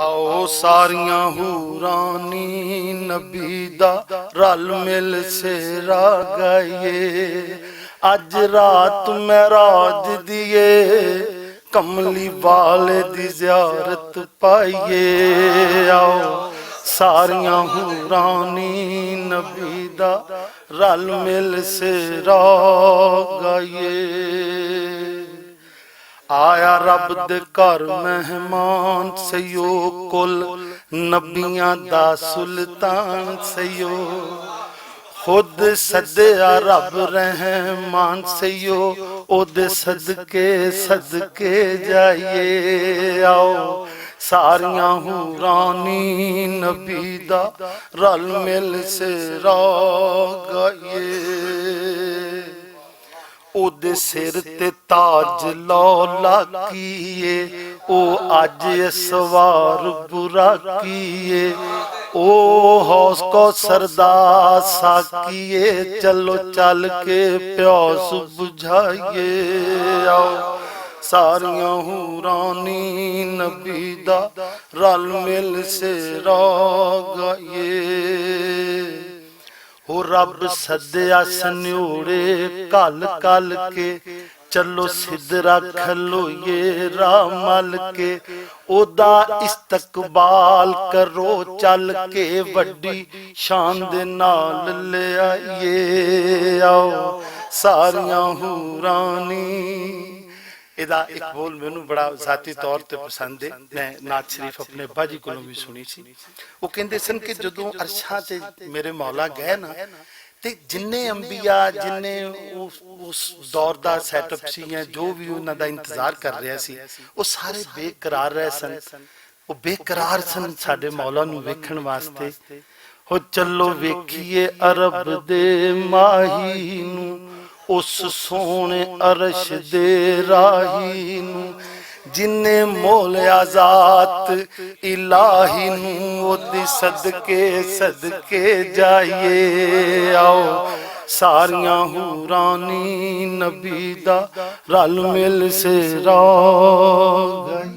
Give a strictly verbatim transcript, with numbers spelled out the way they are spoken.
آؤ ساریاں حورانی نبی دا رل مل سیرا گائیے۔ اج رات معراج دیے، کملی والے دی زیارت پائیے۔ آؤ ساریاں حورانی نبی دا رل مل سیرا گائیے۔ آیا رب دے گھر مہمان سیو، کل نبیاں دا سلطان سیو۔ خود سدیا رب رحمان سیو، او دے صدقے صدقے جائیے۔ آؤ ساریاں حورانی نبی دا رل مل سیرا گائیے۔ او دے سر تے تاج لو لاکیے، او اج اسوار براکیے۔ او حوض کوثر دا ساکیے، چلو چل کے پیاس بجھائیے۔ آؤ ساریاں حورانی نبی دا رل مل سیرا گائیے۔ او رب سدیا سنیوڑے کل کل کے، چلو سدرا کھلوئیے راہ مل کے۔ او دا استقبال کرو چل کے، وڈی شان دے نال لے آئیے۔ آؤ ساریاں حورانی۔ ادا ایک بول مینوں بڑا ذاتی طور تے پسند ہے۔ میں نعت شریف اپنے ابا جی کولوں بھی سنی سی۔ وہ کہندے سن کہ جدوں عرشاں تے میرے مولا گئے نا، تے جنہیں انبیاء، جنہیں اس، اس دور دا سیٹ اپ سی یا جو بھی انہاں دا انتظار کر رہا سی، وہ سارے بے قرار رہے سن۔ وہ بے قرار سن ساڈے مولا نوں ویکھن واسطے۔ ہو چلو ویکھیے عرب دے ماہی نوں، اس سونے عرش دے راہی نوں، جن نے مول آزاد الہی نوں، او دی صدقے صدقے جائیے۔ آؤ ساریاں حورانی نبی دا رل مل سیرا گائیے۔